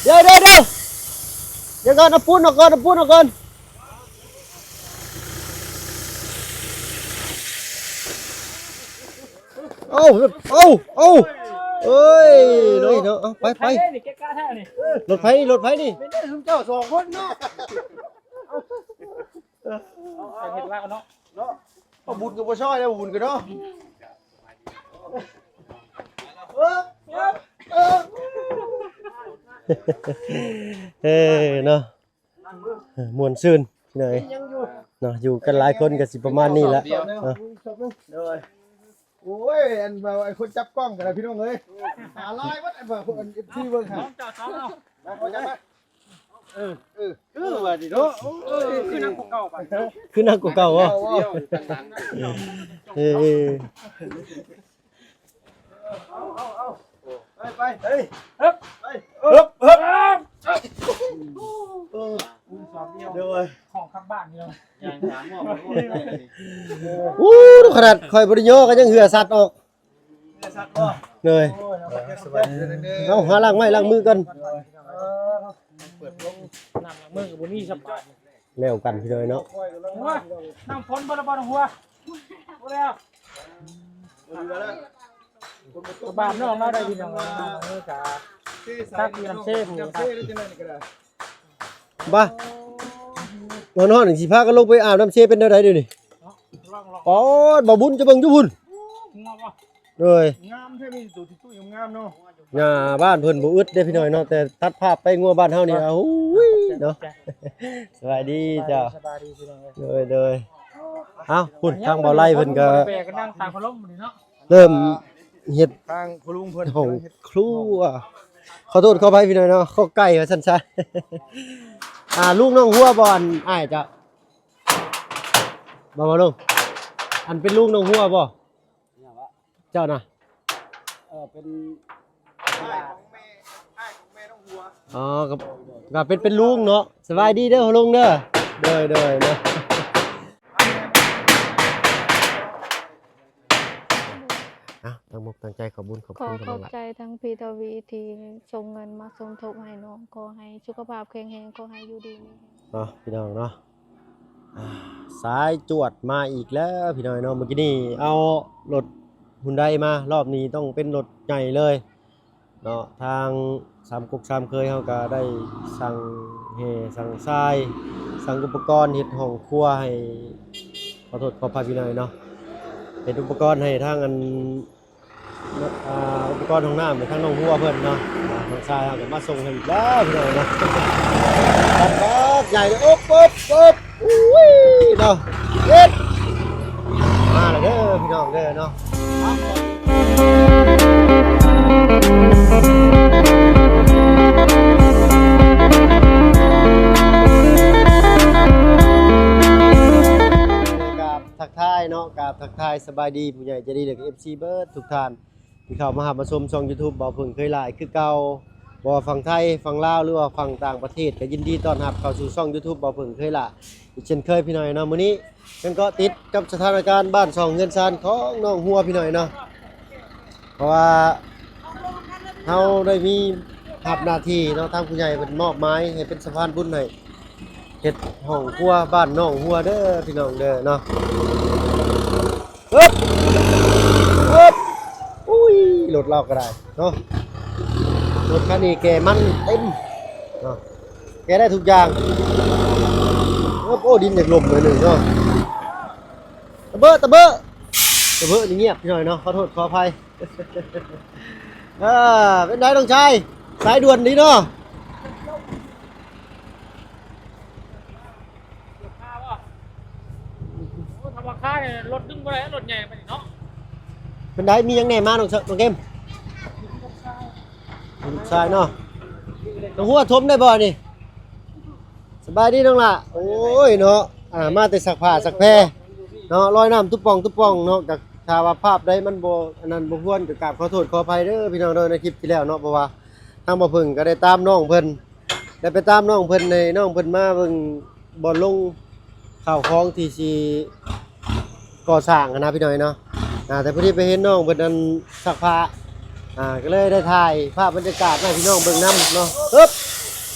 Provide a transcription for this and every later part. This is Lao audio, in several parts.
ດຽວ ດຽວ ດຽວ ດຽວກ່ອນ ເອົາປູນອອກກ່ອນ ເອົາປູນອອກກ່ອນ. ເອົາ ເອົາ ເອົາ ເອີຍ ເນາະ ເນາະ ເອົາ ໄປ ໄປ ເອີ ລົດໃຜນີ້ ລົດໃຜນີ້ ເປັນໄດ້ຊຸມເຈົ້າສອງຄົນເນາະ. ເອີ ເຮັດລາວເນາະ ເນາະ ບໍ່ບຸນກໍບໍ່ຊ່ອຍແລ້ວ ບໍ່ບຸນກໍເນາະ. ເອີ ເອີ ເອີ ເອີ ເນາະ ມ່ວນຊື່ນເນາະ ເນາະ ຢູ່ກັນຫຼາຍຄົນກໍຊິປະມານນີ້ແຫຼະເນາະ. ໂດຍ ໂອ້ຍ ອັນວ່າໄອ້ຄົນຈັບກ້ອງກໍໄດ້ ພີ່ນ້ອງເອີຍ ຫາລາຍໝົດ ອັນວ່າພວກ ອັນ ເອັຟຊີ ເບິ່ງຫັ້ນ ເຈົ້າສອງເອົາ ມາ ຂໍຈັບມາ. ເອີ ເອີ ຄືວ່າຊິເນາະ ເອີ ຄືໜັກກວ່າເກົ່າບາດ ຄືໜັກກວ່າເກົ່າບໍ? ເອີ ເອົາ ເອົາ ເອົາ ໄປ ໄປ ເຮີບ ໄປ ເຮີບ ເຮີບ ເອີ ໂດຍ ຂອງຂັບບ້ານນີ້ເນາະ ໂອ້ ຂະໜາດຂ້ອຍບໍ່ໄດ້ຍໍກໍຍັງເຫື່ອສັດອອກ ເຫື່ອສັດບໍ່ ໂດຍ ໂອ້ຍ ເອົາ ສະບາຍດີເດີ ເອົາ ຫາລ້າງໄມ້ລ້າງມືກ່ອນ ເອີ ນ້ຳລ້າງມືກໍບໍ່ມີສະບາຍ ແລ້ວກັນພີ່ນ້ອງເນາະ ໂອ້ຍ ນ້ຳຝົນບໍ່ລະບໍ່ ຫົວ ບໍ່ແລ້ວ ສະບາຍນ້ອງເນາະ ໄດ້ພີ່ນ້ອງເອີຍ ນ້ອງເອີຍ ກະຕັກຢູ່ນ້ຳເຊພຸ້ນ ນ້ຳເຊໄດ້ຈັ່ງໃດນີ້ກໍໄດ້ ບໍ່ ຮ້ອນໆ ນີ້ຊິພາກັນລົງໄປອາບນ້ຳເຊເປັນແນວໃດດຽວນີ້? ປອດ ບ່າວບຸນ ຈະເບິ່ງຢູ່ພຸ້ນ ໂດຍ ງາມແທ້ ມີໂຕຕຸ້ຍໆ ງາມໆ ເນາະ ຫຍ້າບ້ານເພິ່ນບໍ່ອຶດເດ້ພີ່ນ້ອງເນາະ ແຕ່ຕັດພາບໄປງົວບ້ານເຮົານີ້ ໂອ້ຍ ເນາະ ສະບາຍດີເຈົ້າ ສະບາຍດີພີ່ນ້ອງເອີຍ ໂດຍ ໂດຍ ເອົ້າ ພຸ້ນ ທາງບ່າວໄລເພິ່ນກໍ ແບກກັນນັ່ງຕາກພັດລົມນີ້ເນາະ ເລີ່ມເຮັດ ທາງພໍ່ລຸງເພິ່ນ ຫ້ອງ ກຳລັງເຮັດ ຄົວ ຂໍໂທດຂໍອະໄພພີ່ນ້ອງເນາະ ຄອກໄກ່ວ່າຊັ້ນຊະ ອ່າ ລູກນ້ອງຫົວບໍ່ ອັນອ້າຍເຈົ້າ ບໍ່ ບໍ່ລຸງ ອັນເປັນລູກນ້ອງຫົວບໍ່ ຫຍັງວະ ເຈົ້ານະ ເອີ ເປັນອ້າຍຂອງແມ່ ອ້າຍຂອງແມ່ນ້ອງຫົວ ອໍ ກໍ ກໍເປັນ ເປັນລຸງເນາະ ສະບາຍດີເດີລຸງເດີ ໂດຍ ໂດຍ ໂດຍ ອ່ະ ຕັ້ງອົກຕັ້ງໃຈ ຂອບບຸນຂອບຄຸນ ຂໍຂອບໃຈທາງພີ່ທະວີທີ່ສົ່ງເງິນມາສົມທົບໃຫ້ນ້ອງ ຂໍໃຫ້ສຸຂະພາບແຂງແຮງ ຂໍໃຫ້ຢູ່ດີມີແຮງ ເນາະ ພີ່ນ້ອງເນາະ ອ່າ ສາຍຈວດມາອີກແລ້ວພີ່ນ້ອງເນາະ ເມື່ອກີ້ນີ້ເອົາລົດຮຸນໄດມາ ລອບນີ້ຕ້ອງເປັນລົດໃຫຍ່ເລີຍເນາະ ທາງສາມກົກສາມເຄີຍເຮົາກໍໄດ້ສັ່ງແຮ່ ສັ່ງຊາຍ ສັ່ງອຸປະກອນເຮັດຫ້ອງຄົວໃຫ້ ຂໍໂທດຂໍອະໄພພີ່ນ້ອງເນາະ ເຮັດອຸປະກອນໃຫ້ທາງອັນ ອ່າ ອຸປະກອນຫ້ອງນ້ຳໃຫ້ທາງນ້ອງຫົວເພິ່ນເນາະ ອ່າ ທາງຊາຍເຮົາກໍມາສົ່ງໃຫ້ອີກແລ້ວພີ່ນ້ອງເນາະ ບັກໃຫຍ່ ອົບ ອົບ ອົບ ອຸ້ຍ ເນາະ ເຮັດ ມາແລ້ວເດີພີ່ນ້ອງເດີເນາະ ກາບທັກທາຍເນາະ ກາບທັກທາຍສະບາຍດີຜູ້ໃຫຍ່ໃຈດີ ແລະກໍເອັຟຊີເບິດທຸກທ່ານ ທີ່ເຂົ້າມາຮັບມາຊົມຊ່ອງຢູທູບ ເບົາເຜິ້ງເຄີຍຫຼ້າຍຄືເກົ່າ ບໍ່ວ່າຝັ່ງໄທ ຝັ່ງລາວ ຫຼືວ່າຝັ່ງຕ່າງປະເທດ ກໍຍິນດີຕ້ອນຮັບເຂົ້າສູ່ຊ່ອງຢູທູບ ເບົາເຜິ້ງເຄີຍຫຼ້າຍ ອີກເຊັ່ນເຄີຍພີ່ນ້ອງເນາະ. ມື້ນີ້ຍັງເກາະຕິດກັບສະຖານະການບ້ານຊ່ອງເຮືອນຊານຂອງນ້ອງຫົວພີ່ນ້ອງເນາະ ເພາະວ່າເຮົາໄດ້ມີຮັບໜ້າທີ່ເນາະ ທາງຜູ້ໃຫຍ່ເພິ່ນມອບໝາຍໃຫ້ເປັນສະພານບຸນໃຫ້ ເຮັດຫ້ອງຄົວບ້ານນ້ອງຫົວເດີພີ່ນ້ອງເດີເນາະ. ເອີບ ເອີບ ອຸ້ຍ ລົດລາວກໍໄດ້ເນາະ ລົດຄັນນີ້ແກ່ມັນເຕັມເນາະ ແກ່ໄດ້ທຸກຢ່າງ. ເອີບ ໂອ້ ດິນຢາກຫຼົ່ມໜ້ອຍໜຶ່ງເນາະ ຕະເບີ ຕະເບີ ຕະເບີນີ້ງຽບໜ້ອຍເນາະ ຂໍໂທດຂໍອະໄພ. ເອີ ເປັນໃດນ້ອງຊາຍ ສາຍດ່ວນດີເນາະ. ໂອ້ ຖ້າວ່າຄານີ້ລົດດຶງບໍ່ໄດ້ ລົດໃຫຍ່ປານນີ້ເນາະ. ເປັນໃດ ມີຫຍັງແດ່ມານ້ອງ ນ້ອງເກມ? ລູກຊາຍເນາະ ນ້ອງຫົວຖົມໄດ້ບໍ່ນີ້? ສະບາຍດີນ້ອງຫຼ້າ. ໂອ້ຍເນາະ ອ່າ ມາແຕ່ຊັກຜ້າຊັກແພເນາະ ລອຍນ້ຳຕຸບປ່ອງຕຸບປ່ອງເນາະ. ກໍຖ້າວ່າພາບໃດມັນບໍ່ອັນນັ້ນບໍ່ຄວນ ກໍກາບຂໍໂທດຂໍອະໄພເດີພີ່ນ້ອງເດີ ໃນຄລິບທີ່ແລ້ວເນາະ ເພາະວ່າທາງບ່າວເຜິ້ງກໍໄດ້ຕາມນ້ອງເພິ່ນ ໄດ້ໄປຕາມນ້ອງເພິ່ນ ໃຫ້ນ້ອງເພິ່ນມາເບິ່ງບ່ອນລົງ ຂ້າວຂອງທີ່ຊິກໍ່ສ້າງຫັ້ນນະພີ່ນ້ອງເນາະ. ອ່າ ແຕ່ພໍດີໄປເຫັນນ້ອງເພິ່ນນັ້ນຊັກຜ້າ ອ່າ ກໍເລີຍໄດ້ຖ່າຍພາບບັນຍາກາດມາໃຫ້ພີ່ນ້ອງເບິ່ງນຳເນາະ. ເອີບ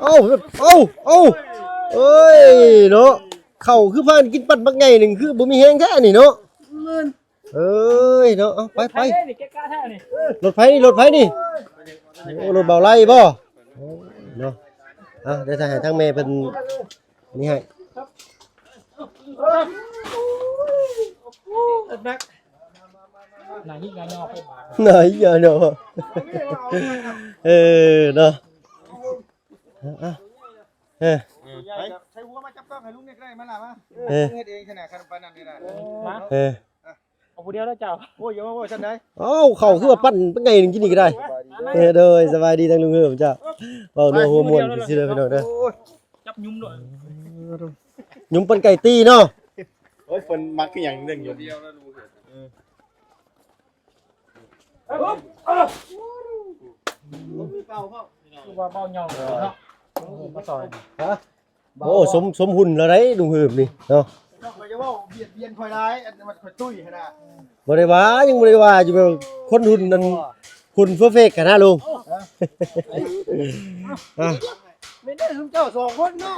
ເອົາ ເອົາ ເອົາ ເອີຍເນາະ ເຂົ້າຄືພາກັນກິນປັ້ນບັກໃຫຍ່ໜຶ່ງ ຄືບໍ່ມີແຮງແທ້ນີ້ເນາະ. ເອີຍເນາະ ເອົາ ໄປ ໄປ ເດ້ນີ້ ເກະກະແທ້ນີ້ ລົດໃຜນີ້ ລົດໃຜນີ້? ໂອ້ ລົດເບົາໄລ່ບໍ່? ໂອ້ ເນາະ ເອົາ ດຽວຖ້າໃຫ້ທາງແມ່ເພິ່ນນີ້ໃຫ້ ໜ້າຫິກໜ້າຍໍໄປບາດ ໜ້າຫິກໜ້າຍໍ ເອີເນາະ ເອີ ໃຊ້ຫົວມາຈັບຕ້ອງໃຫ້ລຸງນີ້ກໍໄດ້ ມາລະມາ ເອີ ເຮັດເອງຊະນະ ຄັນປານນັ້ນນີ້ນະ ເອີ ເອົາຜູ້ດຽວເດີເຈົ້າ ໂອ້ຍ ຢ່າມາເວົ້າຊັ້ນໃດ ເອົ້າ ເຂົ້າຄືວ່າປັ້ນໄປໄກໜຶ່ງກິນນີ້ກໍໄດ້ ເອີ ໂດຍ ສະບາຍດີທາງລຸງເຮີມເຈົ້າ ເວົ້ານົວຫົວມ່ວນຊື່ໆເດີພີ່ນ້ອງເດີ ຈັບຍຸມໂລດ ຍຸມປັ້ນໄກ່ຕີເນາະ ໂອ້ຍ ເພິ່ນມັກຄືຫຍັງເລື່ອງຍຸມ ຄືວ່າເວົ້າຫຍອກເນາະ ມາຊ່ອຍ ໂອ້ ສົມ ສົມຮຸ່ນແລ້ວໄດ໋ລຸງເຮີມນີ້ເນາະ ເຈົ້າກໍຢ່າເວົ້າບຽດບຽນຂ້ອຍຫຼາຍ ອັນມັນຂ້ອຍຕຸ້ຍຫັ້ນນະ ບໍ່ໄດ້ວ່າ ຍັງບໍ່ໄດ້ວ່າຢູ່ ແບບຄົນຮຸ່ນນັ້ນ ຮຸ່ນເຟີເຟັກຫັ້ນນະລຸງ ອ່ະ ແມ່ນເດີ ຊຸມເຈົ້າສອງຄົນເນາະ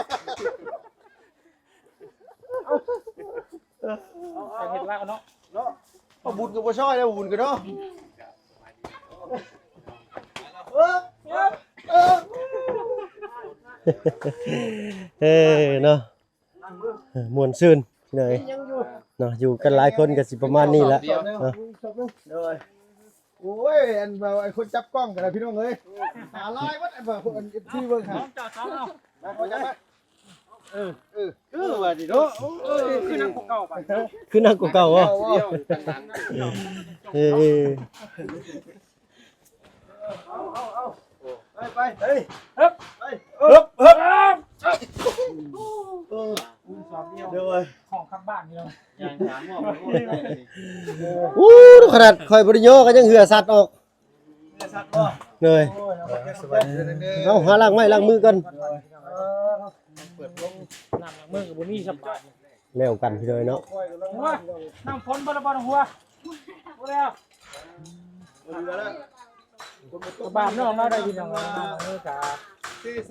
ເຮັດລາວເນາະ ເນາະ ບໍ່ບຸນກໍບໍ່ຊ່ອຍແລ້ວ ບໍ່ບຸນກໍເນາະ ເອີເນາະ ມ່ວນຊື່ນພີ່ນ້ອງເອີຍເນາະ ຢູ່ກັນຫຼາຍຄົນກໍຊິປະມານນີ້ລະເນາະ ໂດຍ ໂອ້ຍ ອັນວ່າໄອ້ຄົນຈັບກ້ອງກໍໄດ້ພີ່ນ້ອງເອີຍ ຫາລາຍໝົດ ອັນວ່າຄົນ ເອັຟຊີ ເບິ່ງຫັ້ນ ເຈົ້າສອງເອົາ ມາ ເຈົ້າມາ ເອີ ເອີ ຄືວ່ານີ້ເນາະ ເອີ ຄືໜັກກວ່າເກົ່າບາດ ຄືໜັກກວ່າເກົ່າບໍ່ ເອີ ເອີ ເອົາ ເອົາ ເອົາ ໄປ ໄປ ເຮີບ ໄປ ເຮີບ ເຮີບ ໂອ້ ຂອງຄັກບ້ານນີ້ເນາະ ອູ້ ຂະໜາດຂ້ອຍບໍ່ໄດ້ຍໍກໍຍັງເຫື່ອສັດອອກ ເລີຍ ເອົາ ຫາລ້າງໄມ້ລ້າງມືກ່ອນ ນ້ຳລ້າງມືກໍບໍ່ມີສັກບາດ ແລ້ວກັນພີ່ນ້ອງເນາະ ໂອ້ຍ ນ້ຳຝົນບໍ່ລະບໍ່ ຫົວ ບໍ່ແລ້ວ ສະບາຍນ້ອງເນາະ ໄດ້ພີ່ນ້ອງເອີຍ ນ້ອງເອີຍ ກະ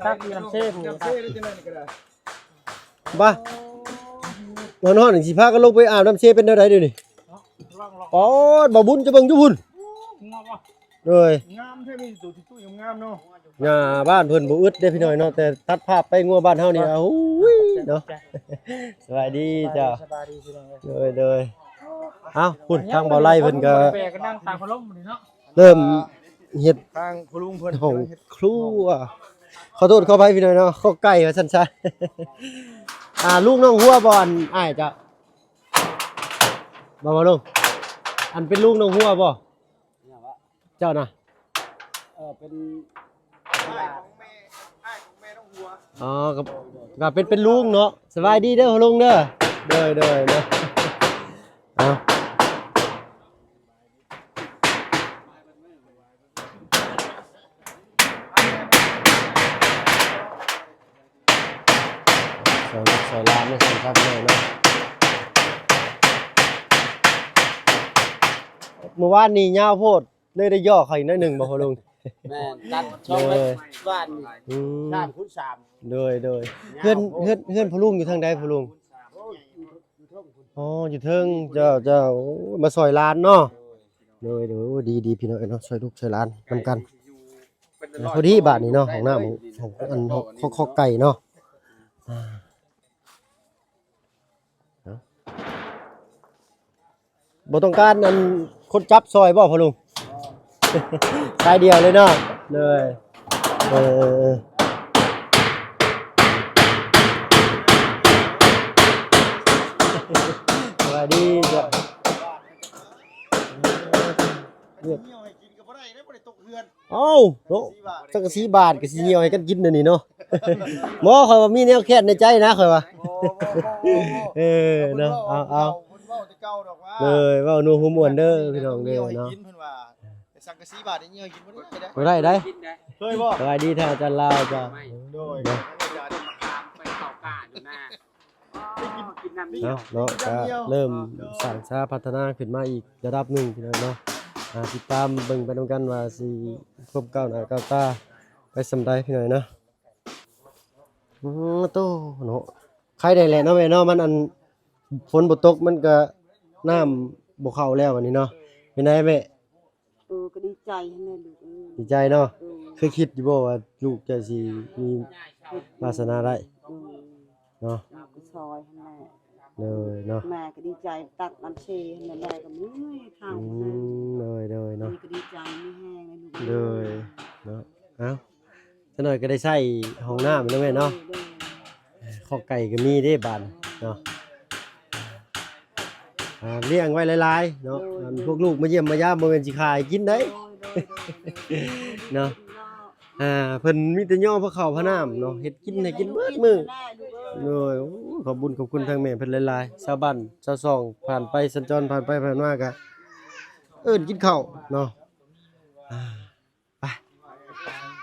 ຕັກຢູ່ນ້ຳເຊພຸ້ນ ບ້າ ຮ້ອນໆ ຊິພາກັນລົງໄປອາບນ້ຳເຊເປັນແນວໃດດຽວນີ້ ປອດ ບໍ່ບຸນຈະເບິ່ງຢູ່ພຸ້ນ ໂດຍ ງາມແທ້ ມີໂຕຕຸ້ຍໆງາມເນາະ ຫຍ້າບ້ານເພິ່ນບໍ່ອຶດເດ້ພີ່ນ້ອງເນາະ ແຕ່ຕັດພາບໄປງົວບ້ານເຮົານີ້ ໂອ້ຍເນາະ ສະບາຍດີເຈົ້າ ສະບາຍດີພີ່ນ້ອງເອີຍ ໂດຍ ໂດຍ ເອົ້າ ພຸ້ນທາງເບົາໄລ່ເພິ່ນກໍ ແບກກັນນັ່ງຕາກພັດລົມນີ້ເນາະ ເລີ່ມເຮັດ ທາງພໍ່ລຸງເພິ່ນ ຫ້ອງ ກຳລັງເຮັດ ຄົວ ຂໍໂທດຂໍອະໄພພີ່ນ້ອງເນາະ ຄອກໄກ່ວ່າຊັ້ນຊະ ອ່າ ລູກນ້ອງຫົວບໍ່ ອັນອ້າຍເຈົ້າ ບໍ່ ບໍ່ລຸງ ອັນເປັນລູກນ້ອງຫົວບໍ່ ເຈົ້ານະ ເອີ ເປັນອ້າຍຂອງແມ່ ອ້າຍຂອງແມ່ນ້ອງຫົວ ອໍ ກໍ ກໍເປັນ ເປັນລຸງເນາະ ສະບາຍດີເດີພໍ່ລຸງເດີ ໂດຍ ໂດຍ ເນາະ ເອົາ ຊ່ອຍລູກຊ່ອຍຫຼານເນາະ ຊ່ອຍຄັກແນ່ເນາະ ມື້ວານນີ້ຍາວໂພດ ເລີຍໄດ້ຫຍໍ້ເຂົາອີກໜ້ອຍໜຶ່ງບໍ່ພໍ່ລຸງ? ແມ່ນ ຕັດຊ່ອງໄວ້ ເອີ ບ້ານນີ້ ອືມ ສາມຄູນສາມ ໂດຍ ໂດຍ ຍາວໂພດ ເຮືອນ ເຮືອນ ເຮືອນພໍ່ລຸງຢູ່ທາງໃດພໍ່ລຸງ? ໂອ້ຍ ຢູ່ ຢູ່ເທິງພຸ້ນ ອໍ ຢູ່ເທິງ ເຈົ້າ ເຈົ້າ ໂອ້ຍ ມາຊ່ອຍຫຼານເນາະ ໂດຍ ໂດຍ ໂດຍ ໂອ້ຍ ດີ ດີ ພີ່ນ້ອງເອີຍເນາະ ຊ່ອຍລູກຊ່ອຍຫຼານນຳກັນ ພໍດີບາດນີ້ເນາະ ຫ້ອງນ້ຳ ຫ້ອງ ອັນ ຄອກ ຄອກໄກ່ເນາະ ອ່າ ເນາະ ບໍ່ຕ້ອງການອັນຄົນຈັບຊ່ອຍບໍ່ພໍ່ລຸງ? ສາຍດຽວເລີຍເນາະ ໂດຍ ເອີ ສະບາຍດີເຈົ້າ ເອີ ເອົາເນາະ ສັງກະສີບາດກໍຊິຍ່ອຍໃຫ້ກັນກິນແນວນີ້ເນາະ ບໍ່ ຂ້ອຍວ່າມີແນວແຄ້ນໃນໃຈນະ ຂ້ອຍວ່າ ເອີ ເນາະ ເອົາ ເອົາ ເອີ ເວົ້ານົວຫົວມ່ວນເດີພີ່ນ້ອງເດີເນາະ ສັງກະສີບາດນີ້ຍ່ອຍກິນບໍ່ໄດ້ ບໍ່ໄດ້ໃດ ເຄີຍບໍ່? ສະບາຍດີທ່ານອາຈານລາວເຈົ້າ ໂດຍ ໄປເຂົ້າປ່າຢູ່ນາ ໄປກິນ ກິນນ້ຳ ເນາະ ເນາະ ກໍເລີ່ມສ້າງສາພັດທະນາຂຶ້ນມາອີກລະດັບໜຶ່ງພີ່ນ້ອງເນາະ ອ່າ ຕິດຕາມເບິ່ງໄປນຳກັນວ່າຊິຄວາມກ້າວໜ້າກ້າວຕາ ໄປສ່ຳໃດພີ່ນ້ອງເນາະ. ອືມ ໂຕເນາະ ໄຄແດ່ແຫຼະເນາະແມ່ເນາະ. ມັນ ອັນ ຝົນບໍ່ຕົກ ມັນກະນ້ຳບໍ່ເຂົ້າແລ້ວບັດນີ້ເນາະ. ເປັນໃດແມ່? ເອີ ກໍດີໃຈຫັ້ນແຫຼະລູກເອີຍ. ດີໃຈເນາະ. ເອີ ເຄີຍຄິດຢູ່ບໍ່ວ່າລູກຈະຊິມີວາສະໜາໄດ້? ເອີ ເນາະ ກໍຊ່ອຍຫັ້ນແຫຼະ. ໂດຍເນາະ ແມ່ກໍດີໃຈ ຕັກອັນເຊຫັ້ນແຫຼະ ແມ່ກໍເມື່ອຍເຂົ້າ. ອືມ ໂດຍໆເນາະ ແມ່ກໍດີໃຈ ມີແຮງໃນລູກເອີຍ. ໂດຍເນາະ. ເອົ້າ ຈັກໜ້ອຍກໍໄດ້ໃຊ້ຫ້ອງນ້ຳແລ້ວແມ່ເນາະ. ໂດຍໆ ເອີ ຄອກໄກ່ກໍມີເດ້ບາດເນາະ. ອ່າ ລ້ຽງໄວ້ຫຼາຍໆເນາະ. ໂດຍໆ ອັນພວກລູກມາຢ້ຽມມາຢາມ ບໍ່ແມ່ນຊິຂາຍກິນໄດ໋. ໂດຍໆ ເນາະ. ອ່າ ເພິ່ນມີແຕ່ຍໍພາເຂົ້າພານ້ຳເນາະ ເຮັດກິນໃຫ້ກິນເບິດມື້. ໂດຍ ໂອ້ ຂອບບຸນຂອບຄຸນທາງແມ່ເພິ່ນຫຼາຍໆ. ຊາວບ້ານຊາວຊ່ອງຜ່ານໄປສັນຈອນ ຜ່ານໄປຜ່ານມາກະເອີ້ນກິນເຂົ້າເນາະ. ອ່າ ໄປ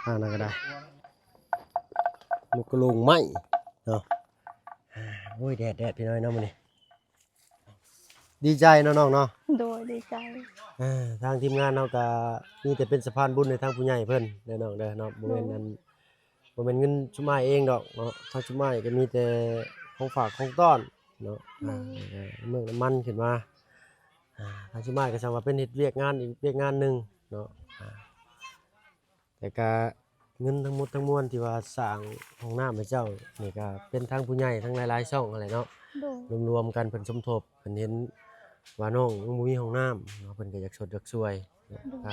ທາງນັ້ນກໍໄດ້ ໝົກກະໂຫຼງໄມ້ເນາະ. ໂອ້ຍ ແດດໆ ພີ່ນ້ອງເນາະ ມື້ນີ້. ດີໃຈເນາະນ້ອງເນາະ. ໂດຍ ດີໃຈ. ເອີ ທາງທີມງານເຮົາກະມີແຕ່ເປັນສະພານບຸນໃຫ້ທາງຜູ້ໃຫຍ່ເພິ່ນເດີນ້ອງເດີເນາະ. ບໍ່ແມ່ນ ໂດຍ ອັນ ບໍ່ແມ່ນເງິນຊຸມອ້າຍເອງດອກເນາະ. ທາງຊຸມອ້າຍກໍມີແຕ່ຂອງຝາກຂອງຕ້ອນເນາະ. ໂດຍ ອ່າ ເມືອງນ້ຳມັນຂຶ້ນມາ. ອ່າ ທາງຊຸມອ້າຍກໍຊ່າງວ່າເປັນເຮັດວຽກງານອີກວຽກງານໜຶ່ງເນາະ. ອ່າ ແຕ່ກະເງິນທັງໝົດທັງມວນທີ່ວ່າສ້າງຫ້ອງນ້ຳໃຫ້ເຈົ້ານີ້ ກະເປັນທັງຜູ້ໃຫຍ່ທັງຫຼາຍໆຊ່ອງຫັ້ນແຫຼະເນາະ. ໂດຍ ລວມໆກັນເພິ່ນສົມທົບ ເພິ່ນເຫັນວ່ານ້ອງຍັງບໍ່ມີຫ້ອງນ້ຳເນາະ ເພິ່ນກໍຢາກຊົດຢາກຊ່ວຍ. ໂດຍ ກະ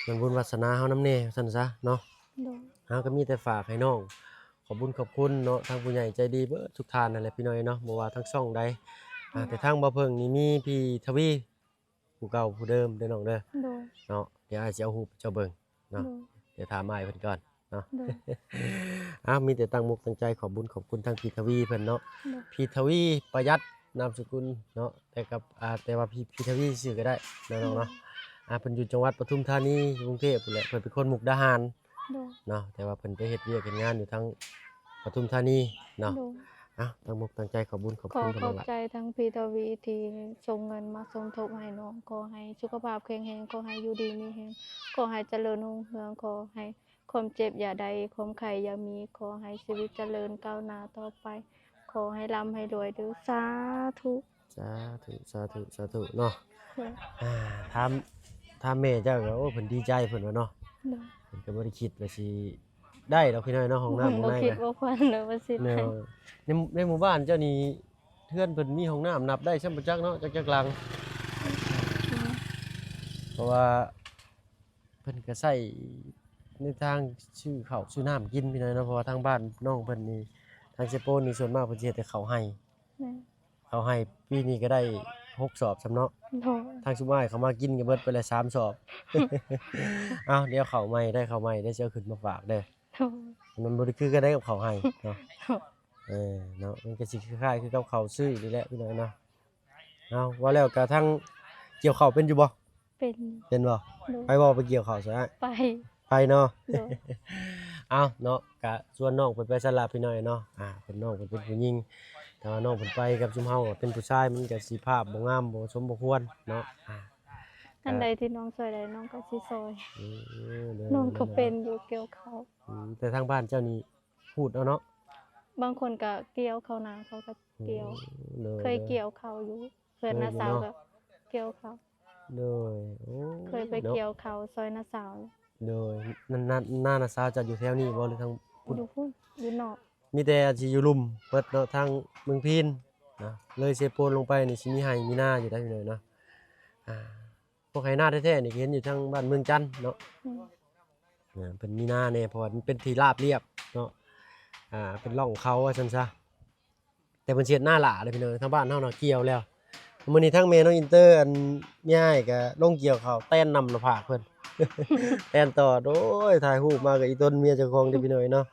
ເບິ່ງບຸນວາສະໜາເຮົານຳແດ່ ວ່າຊັ້ນຊະເນາະ. ໂດຍ ເຮົາກໍມີແຕ່ຝາກໃຫ້ນ້ອງ ຂອບບຸນຂອບຄຸນເນາະ ທາງຜູ້ໃຫຍ່ໃຈດີເບິດທຸກທ່ານນັ້ນແຫຼະ ພີ່ນ້ອງເນາະ ບໍ່ວ່າທາງຊ່ອງໃດ. ອ່າ ໂດຍ ແຕ່ທາງບ່າວເຜິ້ງນີ້ມີພີ່ທະວີ ຜູ້ເກົ່າຜູ້ເດີມເດີນ້ອງເດີ. ໂດຍ ເນາະ ດຽວອ້າຍຊິເອົາຮູບໃຫ້ເຈົ້າເບິ່ງເນາະ. ໂດຍ ດຽວຖາມອ້າຍເພິ່ນກ່ອນເນາະ. ໂດຍ ອ້າວ ມີແຕ່ຕັ້ງອົກຕັ້ງໃຈ ຂອບບຸນຂອບຄຸນທາງພີ່ທະວີເພິ່ນເນາະ. ໂດຍ ພີ່ທະວີປະຢັດນາມສະກຸນເນາະ. ແຕ່ກັບ ອ່າ ແຕ່ວ່າພີ່ ພີ່ທະວີຊື່ກໍໄດ້ເນາະນ້ອງເນາະ. ໂດຍ ອ່າ ເພິ່ນຢູ່ຈັງຫວັດປະທຸມທານີ ຢູ່ກຸງເທບພຸ້ນແຫຼະ. ເພິ່ນເປັນຄົນມຸກດາຫານ ໂດຍ ເນາະ ແຕ່ວ່າເພິ່ນໄປເຮັດວຽກເຮັດງານຢູ່ທາງປະທຸມທານີເນາະ. ໂດຍ ເອົ້າ ຕັ້ງອົກຕັ້ງໃຈ ຂອບບຸນຂອບຄຸນ ຂໍຂອບໃຈທັງພີ່ທະວີທີ່ສົ່ງເງິນມາສົມທົບໃຫ້ນ້ອງ. ຂໍໃຫ້ສຸຂະພາບແຂງແຮງ ຂໍໃຫ້ຢູ່ດີມີແຮງ ຂໍໃຫ້ຈະເລີນຮຸ່ງເຮືອງ ຂໍໃຫ້ຄວາມເຈັບຢ່າໄດ້ ຄວາມໄຂ້ຢ່າມີ ຂໍໃຫ້ຊີວິດຈະເລີນກ້າວໜ້າຕໍ່ໄປ ຂໍໃຫ້ລ່ຳໃຫ້ລວຍເດີ້ ສາທຸ. ສາທຸ ສາທຸ ສາທຸເນາະ. ໂດຍ ອ່າ ຖາມ ຖາມແມ່ເຈົ້າກໍ ໂອ້ ເພິ່ນດີໃຈເພິ່ນວ່າເນາະ. ໂດຍ ເພິ່ນກໍບໍ່ໄດ້ຄິດວ່າຊິໄດ້ດອກພີ່ນ້ອງເນາະ ຫ້ອງນ້ຳ ບໍ່ ຫ້ອງໃນ ບໍ່ຄິດ ກໍ ບໍ່ຝັນເລີຍວ່າຊິໄດ້. ໃນ ໃນໝູ່ບ້ານເຈົ້ານີ້ ເຮືອນເພິ່ນມີຫ້ອງນ້ຳນັບໄດ້ຊ້ຳບໍ່ຈັກເນາະ ຈັກ ຈັກຫຼັງ. ອືມ ເພາະວ່າເພິ່ນກໍໃຊ້ໃນທາງຊື້ເຂົ້າຊື້ນ້ຳກິນພີ່ນ້ອງເນາະ. ເພາະວ່າທາງບ້ານນ້ອງເພິ່ນນີ້ ທາງເຊໂປນນີ້ ສ່ວນມາກເພິ່ນຊິເຮັດແຕ່ເຂົ້າໄຮ່. ແມ່ນ ເຂົ້າໄຮ່ປີນີ້ກໍໄດ້ຫົກສອບຊ້ຳເນາະ. ໂດຍ ທາງຊຸມອ້າຍເຂົ້າມາກິນກໍເບິດໄປແລ້ວສາມສອບ. ເອົ້າ ດຽວເຂົ້າໃໝ່ ໄດ້ເຂົ້າໃໝ່ ດຽວຊິເອົາຂຶ້ນມາຝາກເດີ. ໂດຍ ມັນບໍ່ໄດ້ຄືກັນໄດ໋ກັບເຂົ້າໄຮ່ເນາະ. ໂດຍ ເອີ ເນາະ ມັນກໍຊິຄ້າຍໆຄືກັບເຂົ້າຊື້ນີ້ແຫຼະພີ່ນ້ອງເນາະ. ເອົາ ວ່າແລ້ວກໍທັງກ່ຽວເຂົ້າເປັນຢູ່ບໍ່? ເປັນ ເປັນບໍ່? ໂດຍ ໄປບໍ່? ໄປກ່ຽວເຂົ້າຊະອ້າຍ? ໄປ ໄປເນາະ. ໂດຍ ເອົາເນາະ ກະຊວນນ້ອງເພິ່ນໄປຊັ້ນລະພີ່ນ້ອງເນາະ. ອ່າ ເພິ່ນ ນ້ອງເພິ່ນເປັນຜູ້ຍິງ ແຕ່ວ່ານ້ອງເພິ່ນໄປກັບຊຸມເຮົາກໍເປັນຜູ້ຊາຍ ມັນກະຊິພາບບໍ່ງາມ ບໍ່ສົມບໍ່ຄວນເນາະ. ອ່າ ອັນໃດທີ່ນ້ອງຊ່ວຍໄດ້ ນ້ອງກໍຊິຊ່ອຍ. ເອີ ໂດຍ ນ້ອງກໍເປັນຢູ່ກ່ຽວເຂົ້າ. ອືມ ແຕ່ທາງບ້ານເຈົ້ານີ້ ຮູດເອົາເນາະ. ບາງຄົນກໍກ່ຽວເຂົ້ານາ ເຂົາກໍກ່ຽວ. ໂອ້ ໂດຍ ເຄີຍກ່ຽວເຂົ້າຢູ່ ເພື່ອນນ້າສາວກໍກ່ຽວເຂົ້າ. ໂດຍ ໂອ້ ເຄີຍໄປກ່ຽວເຂົ້າຊ່ອຍນ້າສາວ. ໂດຍ ນາ ນາ ນາ ນ້າສາວເຈົ້າຢູ່ແຖວນີ້ບໍ່ ຫຼືທາງພຸ້ນ? ຢູ່ພຸ້ນ ຢູ່ນອກ. ມີແຕ່ຊິຢູ່ລຸ່ມເບິດເນາະ ທາງເມືອງພີນນະ ເລີຍເຊໂປນລົງໄປນີ້ ຊິມີໄຮ່ມີນາຢູ່ໄດ໋ພີ່ນ້ອງເນາະ. ອ່າ ພວກໄຮ່ນາແທ້ໆນີ້ ເຫັນຢູ່ທາງບ້ານເມືອງຈັນເນາະ. ອືມ ເອີ ເພິ່ນມີນາແດ່ ເພາະວ່າມັນເປັນທີ່ລາບລຽບເນາະ. ອ່າ ເປັນຮ່ອງເຂົາວ່າຊັ້ນຊະ ແຕ່ເພິ່ນຊິເຮັດນາຫຼ້າເດ້ພີ່ນ້ອງ. ທາງບ້ານເຮົານະກ່ຽວແລ້ວ. ມື້ນີ້ທັງແມ່ນ້ອງອິນເຕີ ອັນເມຍອ້າຍກໍລົງກ່ຽວເຂົ້າ ແຕນນຳໜ້າຜາກເພິ່ນ ແຕນຕອດ. ໂອ້ຍ ຖ່າຍຮູບມາກໍອີຕົນເມຍເຈົ້າຂອງເດ້ພີ່ນ້ອງເນາະ.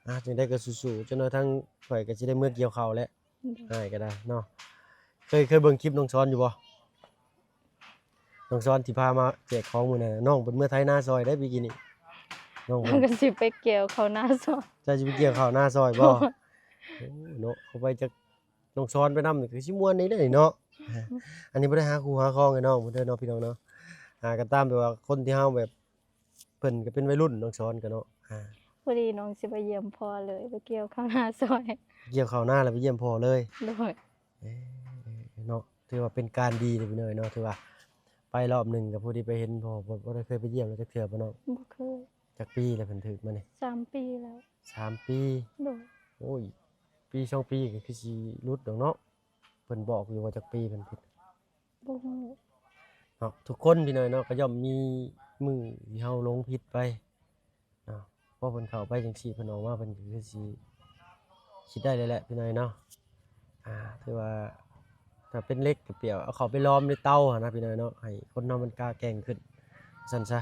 ອ່າ ຈັ່ງໃດກໍສູ້ໆ ຈັກໜ້ອຍທາງຂ້ອຍກໍຊິໄດ້ເມືອກ່ຽວເຂົ້າແຫຼະ. ໂດຍ ອ້າຍກໍໄດ້ເນາະ. ເຄີຍ ເຄີຍເບິ່ງຄລິບນ້ອງຊອນຢູ່ບໍ່? ນ້ອງຊອນທີ່ພາມາແຈກຂອງມື້ນັ້ນ ນ້ອງເພິ່ນເມືອໄຖນາຊ່ອຍໄດ໋ປີກີ້ນີ້. ນ້ອງເພິ່ນ ເພິ່ນກໍຊິໄປກ່ຽວເຂົ້ານາຊ່ອຍ. ເຈົ້າຊິໄປກ່ຽວເຂົ້ານາຊ່ອຍບໍ່? ໂອ້ ໂອ້ເນາະ ເຂົ້າໄປຈັກ ນ້ອງຊອນໄປນຳນີ້ ຄືຊິມ່ວນນີ້ເດ້ເນາະ. ອັນນີ້ບໍ່ໄດ້ຫາຄູ່ຫາຄອງໃຫ້ນ້ອງເພິ່ນເດີເນາະ ພີ່ນ້ອງເນາະ. ອ່າ ກໍຕາມແບບວ່າຄົນທີ່ເຮົາແບບ ໄປ พิ่นກໍເປັນໄວລຸ້ນ ນ້ອງສອນກໍເນາະ ອ່າ ພໍດີນ້ອງຊິໄປຢ້ຽມພໍ່ເລີຍ ໄປກ່ຽວເຂົ້ານາຊ່ອຍ ກ່ຽວເຂົ້ານາແລ້ວໄປຢ້ຽມພໍ່ເລີຍ ໂດຍ ເອີ ເນາະ ຖືວ່າເປັນການດີເດ້ພີ່ນ້ອງເນາະ ຖືວ່າໄປລອບໜຶ່ງກໍພໍດີໄປເຫັນພໍ່ ບໍ່ ບໍ່ໄດ້ເຄີຍໄປຢ້ຽມລາວຈັກເທື່ອບໍ່ນ້ອງ? ບໍ່ເຄີຍ. ຈັກປີແລ້ວເພິ່ນຖືກມານີ້? ສາມປີແລ້ວ. ສາມປີ? ໂດຍ. ໂອ້ຍ ປີສອງປີກໍຄືຊິຫຼຸດດອກເນາະ ເພິ່ນບອກຢູ່ວ່າຈັກປີເພິ່ນຜິດ? ບໍ່ຮູ້ເນາະ ທຸກຄົນພີ່ນ້ອງເນາະ ກໍຍ່ອມມີມື້ທີ່ເຮົາຫຼົງຜິດໄປເນາະ ພໍເພິ່ນເຂົ້າໄປຈັ່ງຊີ້ ເພິ່ນອອກມາ ເພິ່ນກໍຄືຊິຄິດໄດ້ແລ້ວແຫຼະພີ່ນ້ອງເນາະ ອ່າ ຖືວ່າຖ້າເປັນເຫຼັກກໍປຽບເອົາເຂົ້າໄປລອມໃນເຕົາຫັ້ນນະພີ່ນ້ອງເນາະ ໃຫ້ຄົນເຮົາມັນກ້າແກ່ງຂຶ້ນ ວ່າຊັ້ນຊະ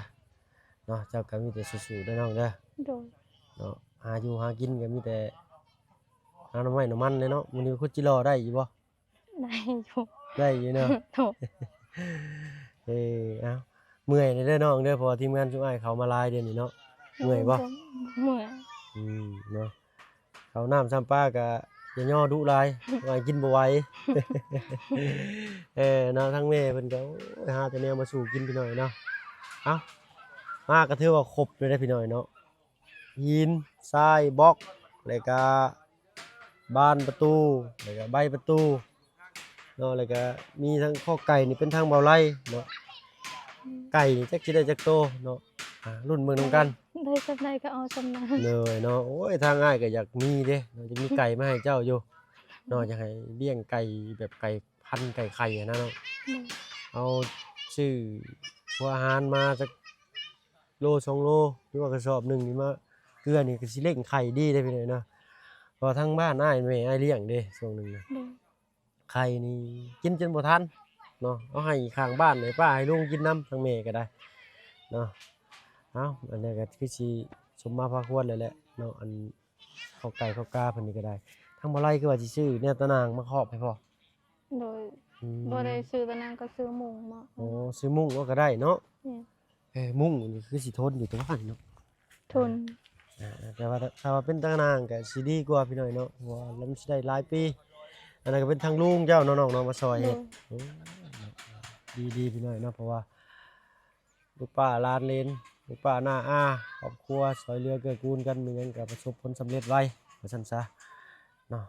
ເນາະ ເຈົ້າກໍມີແຕ່ສູ້ໆເດີນ້ອງເດີ ໂດຍ ເນາະ ຫາຢູ່ຫາກິນກໍມີແຕ່ຫາໜໍ່ໄມ້ໜໍ່ມັນແຫຼະເນາະ ມື້ນີ້ຂຸດຈິຫຼໍ່ໄດ້ຢູ່ບໍ່? ໄດ້ຢູ່ ໄດ້ຢູ່ເນາະ ໂດຍ ເອີ ເອົ້າ ເມື່ອຍແດ່ເດີນ້ອງເດີ ເພາະວ່າທີມງານຊຸມອ້າຍເຂົາມາຫຼາຍເດນີ້ເນາະ ເມື່ອຍບໍ່? ເມື່ອຍ ອືມ ເນາະ ເຂົ້ານ້ຳຊ້ຳປາກະຢ່າຍໍດຸຫຼາຍ ວ່າກິນບໍ່ໄຫວ ເອີ ເນາະ ທາງແມ່ເພິ່ນກໍ ໂອ້ຍ ຫາແຕ່ແນວມາສູ່ກິນພີ່ນ້ອງເນາະ ເອົ້າ ມາກໍຖືວ່າຄົບເລີຍເດ້ພີ່ນ້ອງເນາະ ຫີນຊາຍບລັອກ ແລ້ວກະບານປະຕູ ແລ້ວກະໃບປະຕູເນາະ ແລ້ວກະມີທັງຄອກໄກ່ນີ້ເປັນທາງເບົາໄລເນາະ ອືມ ໄກ່ນີ້ຈັກຊິໄດ້ຈັກໂຕເນາະ ອ່າ ລຸ້ນເບິ່ງນຳກັນ ໄດ້ສ່ຳໃດກໍເອົາສ່ຳນັ້ນ ໂດຍເນາະ ໂອ້ຍ ທາງອ້າຍກໍຢາກມີເດ້ເນາະ ຢາກມີໄກ່ມາໃຫ້ເຈົ້າຢູ່ເນາະ ອືມ ຢາກໃຫ້ລ້ຽງໄກ່ແບບໄກ່ພັນໄກ່ໄຂ່ຫັ້ນນະເນາະ ອືມ ເອົາຊື້ຫົວອາຫານມາຈັກ ໂລສອງໂລ ຫຼືວ່າກະສອບໜຶ່ງນີ້ມາເກືອນີ້ກໍຊິເລັ່ງໄຂ່ດີເດ້ພີ່ນ້ອງເນາະ ເພາະວ່າທາງບ້ານອ້າຍແມ່ອ້າຍລ້ຽງເດ້ຊ່ວງໜຶ່ງນະ ໂດຍ ໄຂ່ນີ້ກິນຈົນບໍ່ທັນເນາະ ເອົາໃຫ້ຂ້າງບ້ານໃຫ້ປ້າໃຫ້ລຸງກິນນຳ ທາງແມ່ກໍໄດ້ເນາະ ເອົ້າ ອັນນີ້ກໍຄືຊິສົມມາພາຄວນແລ້ວແຫຼະເນາະ ອັນ ເຂົ້າໄກ່ເຂົ້າກາເພິ່ນນີ້ກໍໄດ້ ທາງບໍ່ໄລຄືວ່າຊິຊື້ແນວຕາໜ່າງມາຄອບໃຫ້ພໍ່ ໂດຍ ອືມ ບໍ່ໄດ້ຊື້ຕາໜ່າງກໍຊື້ມຸ້ງເນາະ ໂອ້ ຊື້ມຸ້ງເອົາກໍໄດ້ເນາະ ແມ່ນ ເອີ ມຸ້ງນີ້ຄືຊິທົນຢູ່ແຕ່ວ່າເນາະ ທົນ ອ່າ ແຕ່ວ່າຖ້າວ່າເປັນຕາໜ່າງກໍຊິດີກວ່າພີ່ນ້ອງເນາະ ເພາະວ່າມັນຊິໄດ້ຫຼາຍປີ ອັນນັ້ນກໍເປັນທາງລຸງເຈົ້າເນາະ ນ້ອງເນາະ ມາຊ່ອຍເຮັດ ໂດຍ ໂອ້ ດີໆ ພີ່ນ້ອງເນາະ ເພາະວ່າ ລູກປ້າຫຼານເລນ ລູກປ້ານ້າອາ ຄອບຄົວຊ່ອຍເຫຼືອເກື້ອກູນກັນ ມີຫຍັງກໍປະສົບຜົນສຳເລັດໄວ ວ່າຊັ້ນຊະເນາະ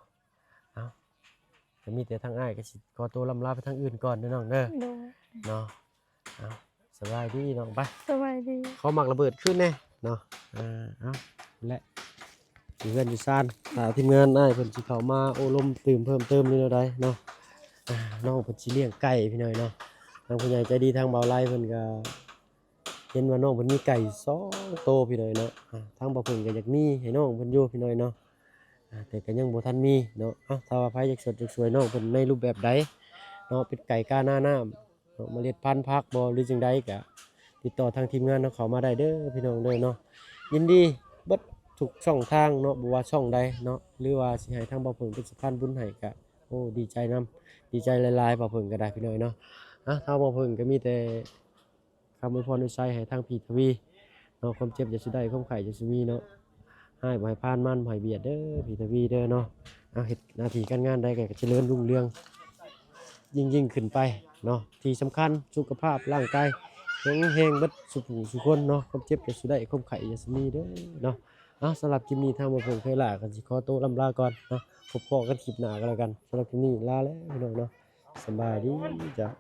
ເອົ້າ ກໍມີແຕ່ທາງອ້າຍກໍຊິຂໍໂຕລ່ຳລາໄປທາງອື່ນກ່ອນເດີນ້ອງເດີ ໂດຍ ເນາະ ເອົ້າ ສະບາຍດີນ້ອງ ໄປ ສະບາຍດີ ຂໍໝາກລະເບີດຄືນແດ່ເນາະ ອ່າ ເອົາ ແລະ ຢູ່ເຮືອນຢູ່ຊານ ຖ້າທີມງານອ້າຍເພິ່ນຊິເຂົ້າມາໂອ້ລົມຕື່ມເພີ່ມເຕີມຢູ່ແນວໃດເນາະ ອ່າ ນ້ອງເພິ່ນຊິລ້ຽງໄກ່ພີ່ນ້ອງເນາະ ທາງຜູ້ໃຫຍ່ໃຈດີທາງເບົາໄລເພິ່ນກໍເຫັນວ່ານ້ອງເພິ່ນມີໄກ່ສອງໂຕພີ່ນ້ອງເນາະ ອ່າ ທາງບ່າວເພິ່ນກໍຢາກມີໃຫ້ນ້ອງເພິ່ນຢູ່ພີ່ນ້ອງເນາະ ອ່າ ແຕ່ກໍຍັງບໍ່ທັນມີເນາະ ເອົ້າ ຖ້າວ່າໃຜຢາກສວດຢາກຊ່ວຍນ້ອງເພິ່ນໃນຮູບແບບໃດເນາະ ເປັນໄກ່ກາໜ້ານ້ຳ ເນາະ ເມລັດພັນຜັກບໍ່ ຫຼືຈັ່ງໃດກະຕິດຕໍ່ທາງທີມງານເຮົາເຂົ້າມາໄດ້ເດີພີ່ນ້ອງເດີເນາະ ຍິນດີເບິດທຸກຊ່ອງທາງເນາະ ບໍ່ວ່າຊ່ອງໃດເນາະ ຫຼືວ່າຊິໃຫ້ທາງບ່າວເຜິ້ງເປັນສະພານບຸນໃຫ້ກະ ໂອ້ ດີໃຈນຳ ດີໃຈຫຼາຍໆ ບ່າວເຜິ້ງກໍໄດ້ພີ່ນ້ອງເນາະ ອ່ະ ທາງບ່າວເຜິ້ງກໍມີແຕ່ຄຳອວຍພອນອວຍໄຊໃຫ້ທາງພີ່ທະວີເນາະ ຄວາມເຈັບຢ່າສູ່ໄດ້ ຄວາມໄຂ້ຢ່າສູ່ມີເນາະ ຮ້າຍບໍ່ໃຫ້ຜ່ານ ມານບໍ່ໃຫ້ບຽດເດີພີ່ທະວີເດີເນາະ ເອົາ ເຮັດໜ້າທີ່ການງານໃດກໍຈະເລີນຮຸ່ງເຮືອງ ຍິ່ງໆຂຶ້ນໄປເນາະ ທີ່ສຳຄັນສຸຂະພາບຮ່າງກາຍແຂງແຮງເບິດສູ່ຜູ້ສູ່ຄົນເນາະ ຄວາມເຈັບຢ່າສູ່ໄດ້ ຄວາມໄຂ້ຢ່າສູ່ມີເດີເນາະ ເອົາ ສຳລັບຄລິບນີ້ທາງບ່າວເຜິ້ງເຄີຍຫຼ້າກໍຊິຂໍໂຕລ່ຳລາກ່ອນເນາະ ພົບພໍ້ກັນຄລິບໜ້າກໍແລ້ວກັນ ສຳລັບຄລິບນີ້ລາແລ້ວພີ່ນ້ອງເນາະ ສະບາຍດີເຈົ້າ.